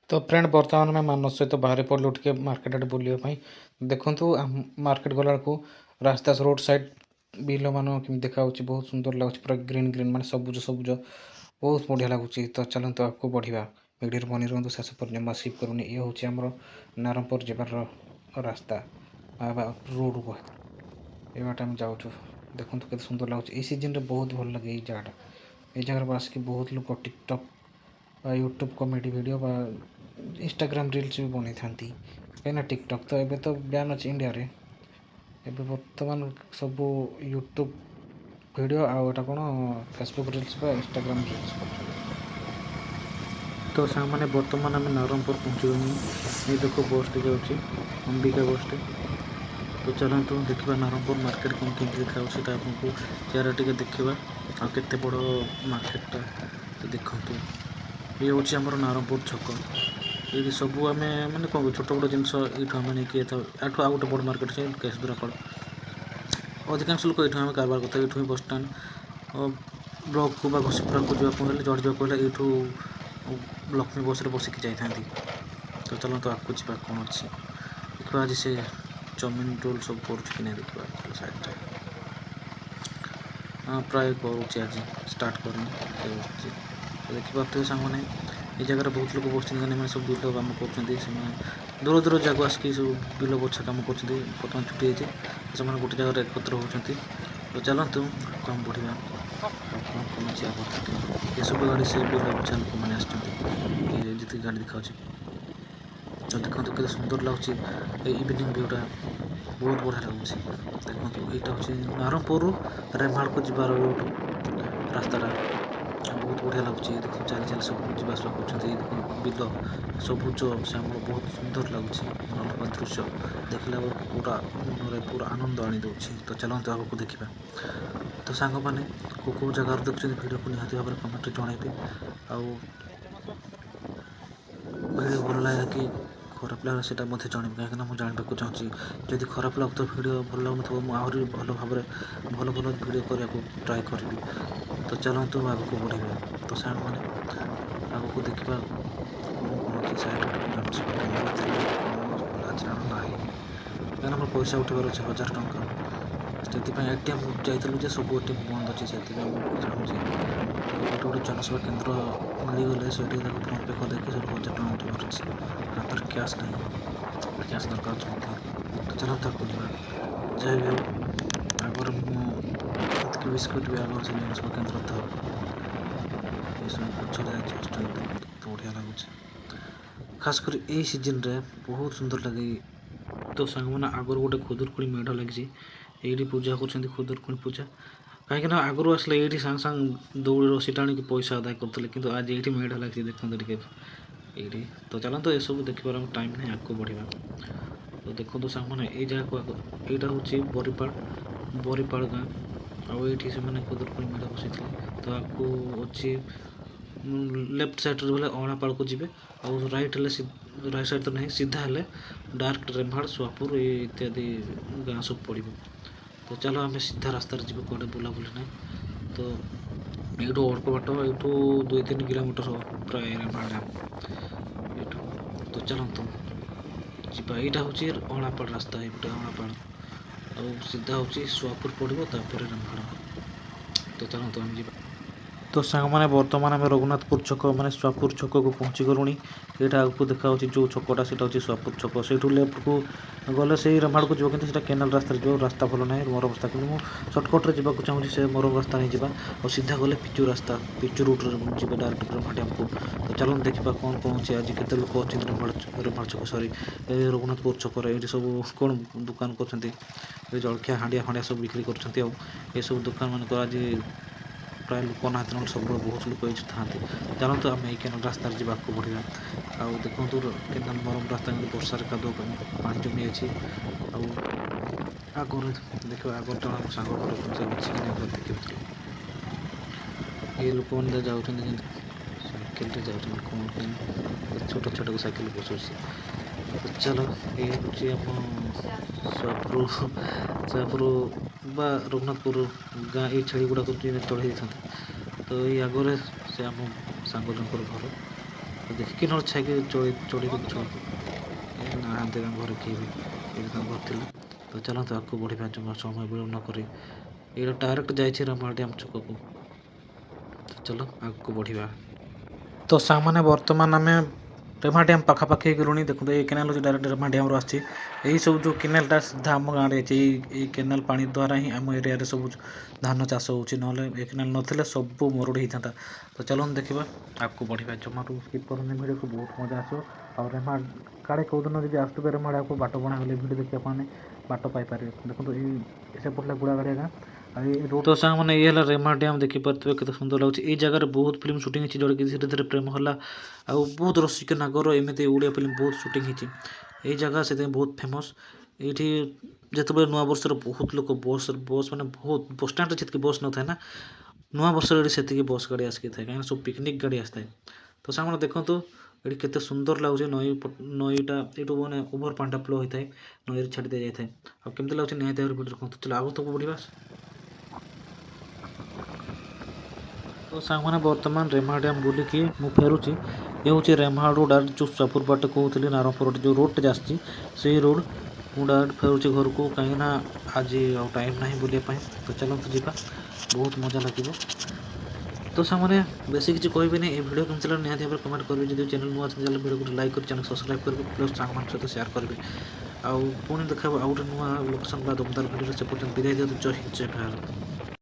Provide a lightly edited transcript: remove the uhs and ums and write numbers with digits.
ତ ଫ୍ରେଣ୍ଡ, ବର୍ତ୍ତମାନ ଆମେ ମାନସ ସହିତ ବାହାରି ପଡ଼ିଲୁ ଟିକେ ମାର୍କେଟ ଆଡ଼େ ବୁଲିବା ପାଇଁ। ଦେଖନ୍ତୁ, ମାର୍କେଟ ଗଲାବେଳକୁ ରାସ୍ତା ରୋଡ଼ ସାଇଡ଼ ବିଲମାନ କେମିତି ଦେଖାଯାଉଛି। ବହୁତ ସୁନ୍ଦର ଲାଗୁଛି, ପୁରା ଗ୍ରୀନ୍ ଗ୍ରୀନ୍, ମାନେ ସବୁଜ ସବୁଜ, ବହୁତ ବଢ଼ିଆ ଲାଗୁଛି। ତ ଚାଲନ୍ତୁ, ଆଗକୁ ବଢ଼ିବା। ଭିଡ଼ିଓରେ ବନି ରୁହନ୍ତୁ ଶେଷ ପର୍ଯ୍ୟନ୍ତ, ସ୍କିପ୍ କରୁନି। ଇଏ ହେଉଛି ଆମର ନାରଣପୁର ଯିବାର ରାସ୍ତା ବା ରୋଡ଼। ଏ ବାଟେ ଆମେ ଯାଉଛୁ। ଦେଖନ୍ତୁ କେତେ ସୁନ୍ଦର ଲାଗୁଛି। ଏଇ ସିଜନରେ ବହୁତ ଭଲ ଲାଗେ ଏଇ ଜାଗାଟା। ଏଇ ଜାଗାରେ ଆସିକି ବହୁତ ଲୋକ ଟିକଟକ୍ ବା ୟୁଟ୍ୟୁବ୍ କମେଡ଼ି ଭିଡ଼ିଓ ବା ଇନଷ୍ଟାଗ୍ରାମ ରିଲ୍ସ ବି ବନେଇଥାନ୍ତି, କାହିଁକିନା ଟିକଟକ୍ ତ ଏବେ ତ ବ୍ୟାନ୍ ଅଛି ଇଣ୍ଡିଆରେ। ଏବେ ବର୍ତ୍ତମାନ ସବୁ ୟୁଟ୍ୟୁବ୍ ଭିଡ଼ିଓ ଆଉ ଏଇଟା କ'ଣ ଫେସବୁକ୍ ରିଲ୍ସ ବା ଇନଷ୍ଟାଗ୍ରାମ ରିଲ୍ସ କରୁଛନ୍ତି। ତ ସାଙ୍ଗମାନେ, ବର୍ତ୍ତମାନ ଆମେ ନରଣପୁର ପହଞ୍ଚିଗଲୁଣି। ଏଇ ଦେଖ, ବସ୍ଟେ ଯାଉଛି, ଅମ୍ବିକା ବସ୍ଟେ। ତ ଚାଲନ୍ତୁ ଦେଖିବା ନରଣପୁର ମାର୍କେଟ କ'ଣ କେମିତି ଦେଖାଯାଉଛି, ସେଇଟା ଆପଣଙ୍କୁ ଚେୟାର ଟିକେ ଦେଖିବା ଆଉ କେତେ ବଡ଼ ମାର୍କେଟଟା। ତ ଦେଖନ୍ତୁ, ଇଏ ହେଉଛି ଆମର ନାରଣପୁର ଛକ। ଏଇଠି ସବୁ ଆମେ ମାନେ କ'ଣ ଛୋଟ ବଡ଼ ଜିନିଷ ଏଇଠୁ ଆମେ ନେଇକି ଯାଇଥାଉ। ଏଠୁ ଆଉ ଗୋଟେ ବଡ଼ ମାର୍କେଟ ଅଛି, କେଶଦୁରାପାଳ। ଅଧିକାଂଶ ଲୋକ ଏଇଠୁ ଆମେ କାରବାର କରିଥାଉ। ଏଇଠୁ ହିଁ ବସଷ୍ଟାଣ୍ଡ, ବ୍ଲକକୁ ବା ଘସିପୁରାକୁ ଯିବାକୁ ହେଲେ, ଯିବାକୁ ହେଲେ ଏଇଠୁ ଲକ୍ଷ୍ମୀ ବସ୍ରେ ବସିକି ଯାଇଥାନ୍ତି। ତ ଚାଲନ୍ତୁ ଆଗକୁ ଯିବା, କ'ଣ ଅଛି ଦେଖିବା। ଆଜି ସେ ଚାଉମିନ ରୋଲ୍ ସବୁ କରୁଛି କି ନାହିଁ ଦେଖିବା। ଚାଲ ସାଇଡ଼୍ରେ। ହଁ, ପ୍ରାୟ କରୁଛି, ଆଜି ଷ୍ଟାର୍ଟ କରିନି, ସେ ବସିଛି। ତ ଦେଖିପାରୁଥିବେ ସାଙ୍ଗମାନେ, ଏଇ ଜାଗାରେ ବହୁତ ଲୋକ ବସିଛନ୍ତି, କାହିଁକିନା ଏମାନେ ସବୁ ବିଲ କାମ କରୁଛନ୍ତି। ସେମାନେ ଦୂର ଦୂର ଜାଗାକୁ ଆସିକି ସବୁ ବିଲ ବଛା କାମ କରୁଛନ୍ତି। ବର୍ତ୍ତମାନ ଛୁଟି ହେଇଛି, ସେମାନେ ଗୋଟେ ଜାଗାରେ ଏକତ୍ର ହେଉଛନ୍ତି। ତ ଚାଲନ୍ତୁ, ଆଗକୁ ଆମେ ବଢ଼ିବା ଆଉ କ'ଣ କ'ଣ ଅଛି ଆଗକୁ ଦେଖିବା। ଏସବୁ ଗାଡ଼ି ସେ ବିଲ ବଛା ଲୋକମାନେ ଆସିଛନ୍ତି, ଏ ଯେତିକି ଗାଡ଼ି ଦେଖାଯାଉଛି। ତ ଦେଖନ୍ତୁ କେତେ ସୁନ୍ଦର ଲାଗୁଛି। ଏ ଇଭିନିଂ ଭିଉଟା ବହୁତ ବଢ଼ିଆ ଲାଗୁଛି। ଦେଖନ୍ତୁ, ଏଇଟା ହେଉଛି ନାରଣପୁରରୁ ରେମାଳକୁ ଯିବାର ରୋଡ଼ ରାସ୍ତାଟା, ବହୁତ ବଢ଼ିଆ ଲାଗୁଛି। ଦେଖନ୍ତୁ, ଚାଲି ଚାଲି ସବୁ ଯିବା ଆସିବା କରୁଛନ୍ତି। ଦେଖନ୍ତୁ, ବିଲ ସବୁଜ ଶ୍ୟାମଳ, ବହୁତ ସୁନ୍ଦର ଲାଗୁଛି। ମନୋଲୋଭା ଦୃଶ୍ୟ ଦେଖିଲା ବେଳକୁ ପୁରା ମନରେ ପୁରା ଆନନ୍ଦ ଆଣି ଦେଉଛି। ତ ଚାଲନ୍ତୁ ଆଗକୁ ଦେଖିବା। ତ ସାଙ୍ଗମାନେ, କେଉଁ କେଉଁ ଜାଗାରୁ ଦେଖୁଛନ୍ତି ଭିଡ଼ିଓକୁ, ନିହାତି ଭାବରେ କମେଣ୍ଟରେ ଜଣାଇବେ। ଆଉ ଭିଡ଼ିଓ ଭଲ ଲାଗିଲା କି ଖରାପ ଲାଗିଲା, ସେଇଟା ମଧ୍ୟ ଜଣାଇବେ, କାହିଁକିନା ମୁଁ ଜାଣିବାକୁ ଚାହୁଁଛି। ଯଦି ଖରାପ ଲାଗୁଥିବ, ଭିଡ଼ିଓ ଭଲ ଲାଗୁନଥିବ, ମୁଁ ଆହୁରି ଭଲ ଭାବରେ ଭଲ ଭଲ ଭିଡ଼ିଓ କରିବାକୁ ଟ୍ରାଏ କରିବି। ତ ଚାଲନ୍ତୁ ଆଗକୁ ବଢ଼ିବା। ତ ସାଙ୍ଗମାନେ, ଆଗକୁ ଦେଖିବା କ'ଣ କ'ଣ ଅଛି। ସାଇଡ଼୍ ଗୋଟେ ଜନସେବା କେନ୍ଦ୍ର ଥିଲା, କ'ଣ ଖୋଲା ଅଛି ନା ନାହିଁ, କାହିଁକିନା ଆମର ପଇସା ଉଠିବାର ଅଛି 1000 ଟଙ୍କା। ସେଥିପାଇଁ ଏଟିଏମ୍ ଯାଇଥିଲୁ ଯେ ସବୁ ଏଟିଏମ୍ ବନ୍ଦ ଅଛି। ସେଥିପାଇଁ ମୁଁ ଚାହୁଁଛି ଗୋଟେ ଗୋଟେ ଜନସେବା କେନ୍ଦ୍ର ମିଳିଗଲେ ସେଇଠି ତାକୁ ଫୋନ୍ପେ କରିଦେଇକି ସେଠୁ 1000 ଟଙ୍କା ଉଠେଇବାର ଅଛି। ହାତରେ କ୍ୟାସ୍ ନାହିଁ, କ୍ୟାସ୍ ଦରକାର ଅଛି ମଧ୍ୟ। ତ ଚାଲନ୍ତୁ ଆଗକୁ ଯିବା। ଯାହା ବି ହଉ, ଆଗରେ ମୁଁ ଏତିକି ବିସ୍କୁଟ୍ ବି ଆଗରେ ସେ ଜନସେବା କେନ୍ଦ୍ର ଥାଉ। ଏସବୁ ପଛରେ ଆସୁଛନ୍ତି। ଦେଖନ୍ତୁ କେତେ ବଢ଼ିଆ ଲାଗୁଛି। ଖାସ କରି ଏଇ ସିଜନରେ ବହୁତ ସୁନ୍ଦର ଲାଗେ। ତ ସାଙ୍ଗମାନେ, ଆଗରୁ ଗୋଟେ ଖୁଦୁରୁକୁଣୀ ମେଢ଼ ଲାଗିଛି। ଏଇଠି ପୂଜା କରୁଛନ୍ତି, ଖୁଦୁରୁକୁଣୀ ପୂଜା। କାହିଁକିନା ଆଗରୁ ଆସିଲେ ଏଇଠି ସାଙ୍ଗେ ସାଙ୍ଗେ ଦଉଡ଼ି ରସି ଟାଣିକି ପଇସା ଆଦାୟ କରୁଥିଲେ, କିନ୍ତୁ ଆଜି ଏଇଠି ମେଢ଼ ଲାଗିଛି। ଦେଖନ୍ତୁ ଟିକେ ଏଇଠି। ତ ଚାଲନ୍ତୁ, ଏସବୁ ଦେଖିବାର ଆମ ଟାଇମ୍ ନାହିଁ, ଆଗକୁ ବଢ଼ିବା। ତ ଦେଖନ୍ତୁ ସାଙ୍ଗମାନେ, ଏଇ ଜାଗାକୁ ଆଗ ଏଇଟା ହେଉଛି ବରିପାଳ, ବରିପାଳ ଗାଁ। ଆଉ ଏଇଠି ସେମାନେ ଖୁଦୁରୁକୁଣୀ ମେଢ଼ ବସେଇଥିଲେ। ତ ଆଗକୁ ଅଛି, ଲେଫ୍ଟ ସାଇଡ଼୍ରେ ଗଲେ ଅଁଳାପାଳକୁ ଯିବେ ଆଉ ରାଇଟ୍ ହେଲେ, ରାଇଟ୍ ସାଇଡ଼୍ ତ ନାହିଁ, ସିଧା ହେଲେ ଡାଇରେକ୍ଟ ରେମ୍ହାଳ, ସୁଆପୁର ଇତ୍ୟାଦି ଗାଁ ସବୁ ପଡ଼ିବ। ତ ଚାଲ, ଆମେ ସିଧା ରାସ୍ତାରେ ଯିବୁ, କୁଆଡ଼େ ବୁଲାବୁଲି ନାହିଁ। ତ ଏଇଠୁ ଅଳ୍ପ ବାଟ, ଏଇଠୁ 2-3 କିଲୋମିଟର ହେବ ପ୍ରାୟ ରେମ୍ହାଳ ଡ୍ୟାମ୍ ଏଇଠୁ। ତ ଚାଲନ୍ତୁ ଯିବା। ଏଇଟା ହେଉଛି ଅଁଳାପାଳ ରାସ୍ତା, ଏଇପଟେ ଅଁଳାପାଳ ଆଉ ସିଧା ହେଉଛି ସୁଆପୁର ପଡ଼ିବ, ତାପରେ ରେମ୍ହାଳ। ତ ଚାଲନ୍ତୁ ଆମେ ଯିବା। ତ ସାଙ୍ଗମାନେ, ବର୍ତ୍ତମାନ ଆମେ ରଘୁନାଥପୁର ଛକ, ମାନେ ସୁଆପୁର ଛକକୁ ପହଞ୍ଚି ଗଲୁଣି। ଏଇଟା ଆଗକୁ ଦେଖାଯାଉଛି ଯେଉଁ ଛକଟା, ସେଇଟା ହେଉଛି ସୁଆପୁର ଛକ। ସେଇଠୁ ଲେଫ୍ଟକୁ ଗଲେ ସେଇ ରେମ୍ହାଳକୁ ଯିବ, କିନ୍ତୁ ସେଇଟା କେନାଲ ରାସ୍ତାରେ ଯିବ। ରାସ୍ତା ଭଲ ନାହିଁ, ମରମ ରାସ୍ତା। କିନ୍ତୁ ମୁଁ ସର୍ଟକଟ୍ରେ ଯିବାକୁ ଚାହୁଁଛି, ସେ ମରମ ରାସ୍ତା ନେଇ ଯିବା। ଆଉ ସିଧା ଗଲେ ପିଚୁ ରାସ୍ତା, ପିଚୁ ରୁଟ୍ରେ ଯିବେ ଡାଇରେକ୍ଟ ରେମ୍ହାଳ ଡ୍ୟାମ୍କୁ। ତ ଚାଲନ୍ତୁ ଦେଖିବା କ'ଣ କ'ଣ ଅଛି, ଆଜି କେତେ ଲୋକ ଅଛନ୍ତି ରେମ୍ହାଳ, ରେମ୍ହାଳ ଛକ, ସରି, ଏ ରଘୁନାଥପୁର ଛକରେ। ଏଇଠି ସବୁ କ'ଣ ଦୋକାନ କରୁଛନ୍ତି? ଏ ଜଳଖିଆ, ହାଣ୍ଡିଆ ଫାଣ୍ଡିଆ ସବୁ ବିକ୍ରି କରୁଛନ୍ତି। ଆଉ ଏସବୁ ଦୋକାନ ମାନଙ୍କର ଆଜି ପ୍ରାୟ ଲୋକ ନାହାନ୍ତି, ନହେଲେ ସବୁବେଳେ ବହୁତ ଲୋକ ଏଇଠି ଥାଆନ୍ତି। ଚାଲନ୍ତୁ, ଆମେ ଏଇ କେନାଲ ରାସ୍ତାରେ ଯିବାକୁ ବଢ଼ିବା। ଆଉ ଦେଖନ୍ତୁ, କେନାଲ ମରମ ରାସ୍ତା, କିନ୍ତୁ ବର୍ଷାରେ କାଦୁଅ ପାଣି ଜମି ଅଛି। ଆଉ ଆଗରେ ଦେଖିବା, ଆଗରେ ଜଣେ ଆମ ସାଙ୍ଗ ଘର ସେ ଅଛି କି ନାହିଁ ଦେଖିବା। ଏଇ ଲୋକମାନେ ଯାଉଛନ୍ତି, ସାଇକେଲରେ ଯାଉଛନ୍ତି, କ'ଣ ପାଇଁ ଛୋଟ ଛୋଟ ସାଇକେଲ ବସଉଛି। ତ ଚାଲ, ଏଇ ହେଉଛି ଆମ ସୁଆପୁର, ସୁଆପୁର ବା ରଘୁନାଥପୁର ଗାଁ। ଏଇ ଛେଳି ଗୁଡ଼ାକ ଚଢ଼େଇ ଦେଇଥାନ୍ତି। ତ ଏଇ ଆଗରେ ସେ ଆମ ସାଙ୍ଗ ଜଣଙ୍କର ଘର। ତ ଦେଖିକି ନହେଲେ ଛାଇକି ଚଢ଼େଇ ଚଢ଼େଇ ଛୁଆକୁ। ଏ ନାହାନ୍ତି ତାଙ୍କ ଘରେ କେହି ବି, ଏଇଠି ତାଙ୍କ ଘର ଥିଲା। ତ ଚାଲନ୍ତୁ ଆଗକୁ ବଢ଼ିବା, ଜମା ସମୟ ବିଳମ୍ବ ନ କରି। ଏଇଟା ଡାଇରେକ୍ଟ ଯାଇଛି ରେମାଳ ଡ୍ୟାମ୍ ଛକକୁ। ତ ଚାଲ ଆଗକୁ ବଢ଼ିବା। ତ ସାଙ୍ଗମାନେ, ବର୍ତ୍ତମାନ ଆମେ ରେମା ଡ୍ୟାମ୍ ପାଖାପାଖି ହେଇଗଲୁଣି। ଦେଖନ୍ତୁ, ଏଇ କେନାଲ ହେଉଛି ଡାଇରେକ୍ଟ ରେମା ଡ୍ୟାମ୍ରୁ ଆସିଛି। ଏଇ ସବୁ ଯେଉଁ କେନାଲଟା ସିଧା ଆମ ଗାଁରେ ଯାଇଛି। ଏଇ କେନାଲ ପାଣି ଦ୍ୱାରା ହିଁ ଆମ ଏରିଆରେ ସବୁ ଧାନ ଚାଷ ହେଉଛି, ନହେଲେ ଏ କେନାଲ ନଥିଲେ ସବୁ ମରୁଡ଼ି ହେଇଥାନ୍ତା। ତ ଚାଲନ୍ତୁ ଦେଖିବା, ଆଗକୁ ବଢ଼ିବା। ଜମାରୁ ସ୍କିପ୍ କରନ୍ତୁନି ଭିଡ଼ିଓକୁ, ବହୁତ ମଜା ଆସିବ। ଆଉ ରେମା କାଳେ କେଉଁଦିନ ଯଦି ଆସୁଥିବେ ରେମାଳାକୁ ବାଟ ବଣା ହେଲେ, ଭିଡ଼ିଓ ଦେଖି ଆପଣମାନେ ବାଟ ପାଇପାରିବେ। ଦେଖନ୍ତୁ, ଏଇ ସେପଟ ହେଲା ଗୁଡ଼ାଗାଡ଼ିଆ ଗାଁ ଆଉ ଏଇ ରୋଡ଼। ତ ସାଙ୍ଗମାନେ, ଇଏ ହେଲା ରେମା ଡ୍ୟାମ୍। ଦେଖିପାରୁଥିବେ କେତେ ସୁନ୍ଦର ଲାଗୁଛି। ଏଇ ଜାଗାରେ ବହୁତ ଫିଲ୍ମ ସୁଟିଂ ହେଇଛି, ଯେଉଁଟାକି ଧୀରେ ଧୀରେ ପ୍ରେମ ହେଲା ଆଉ ବହୁତ ରସିକ ନାଗର, ଏମିତି ଓଡ଼ିଆ ଫିଲ୍ମ ବହୁତ ସୁଟିଂ ହେଇଛି। ଏଇ ଜାଗା ସେଥିପାଇଁ ବହୁତ ଫେମସ୍। ଏଇଠି ଯେତେବେଳେ ନୂଆ ବର୍ଷରେ ବହୁତ ଲୋକ ବସ୍ ବସ୍ ମାନେ ବହୁତ, ବସଷ୍ଟାଣ୍ଡରେ ଯେତିକି ବସ୍ ନଥାଏ ନା, ନୂଆ ବର୍ଷରେ ଏଠି ସେତିକି ବସ୍ ଗାଡ଼ି ଆସିକି ଥାଏ, କାହିଁକିନା ସବୁ ପିକନିକ୍ ଗାଡ଼ି ଆସିଥାଏ। ତ ସାଙ୍ଗମାନେ ଦେଖନ୍ତୁ, ଏଠି କେତେ ସୁନ୍ଦର ଲାଗୁଛି। ନଈ ନଈଟା ଏଇଠୁ ମାନେ ଓଭର ପାଣିଟା ଫ୍ଲୋ ହୋଇଥାଏ, ନଈରେ ଛାଡ଼ି ଦିଆଯାଇଥାଏ। ଆଉ କେମିତି ଲାଗୁଛି ନିହାତି ଭାବରେ ଭିଡ଼ିଓ ଦେଖନ୍ତୁ। ଚାଲ ଆଗକୁ ବଢ଼ିବା। ତ ସାଙ୍ଗମାନେ, ବର୍ତ୍ତମାନ ରେମା ଡ୍ୟାମ୍ ବୁଲିକି ମୁଁ ଫେରୁଛି। ଏ ହେଉଛି ରେମାଳରୁ ଡାଇରେକ୍ଟ ଯେଉଁ ସପୁର ବାଟ କହୁଥିଲି, ନାରଙ୍ଗପୁର ଯେଉଁ ରୋଡ଼ଟା ଆସିଛି, ସେଇ ରୋଡ଼। ମୁଁ ଡାଇରେକ୍ଟ ଫେରୁଛି ଘରକୁ, କାହିଁକିନା ଆଜି ଆଉ ଟାଇମ୍ ନାହିଁ ବୁଲିବା ପାଇଁ। ତ ଚାଲନ୍ତୁ ଯିବା, ବହୁତ ମଜା ଲାଗିବ। ତ ସାଙ୍ଗମାନେ, ବେଶୀ କିଛି କହିବିନି। ଏ ଭିଡ଼ିଓ କେମିତି ଲାଗିଲା ନିହାତି ଭାବରେ କମେଣ୍ଟ କରିବେ। ଯଦି ଚ୍ୟାନେଲ୍ ନୂଆ ଅଛନ୍ତି, ତାହେଲେ ଭିଡ଼ିଓକୁ ଲାଇକ୍ କରି ଚ୍ୟାନେଲ୍ ସବସ୍କ୍ରାଇବ୍ କରିବେ, ପ୍ଲସ୍ ସାଙ୍ଗମାନଙ୍କ ସହିତ ସେୟାର କରିବେ। ଆଉ ପୁଣି ଦେଖାହେବ ଆଉ ଗୋଟେ ନୂଆ ଲୋକେସନ୍ ବା ଦମଦାର ଭିଡ଼ିଓରେ। ସେ ପର୍ଯ୍ୟନ୍ତ ବିଦାୟ ଦିଅନ୍ତୁ। ଜୟ ହିନ୍ଦ, ଜୟ ଭାରତ।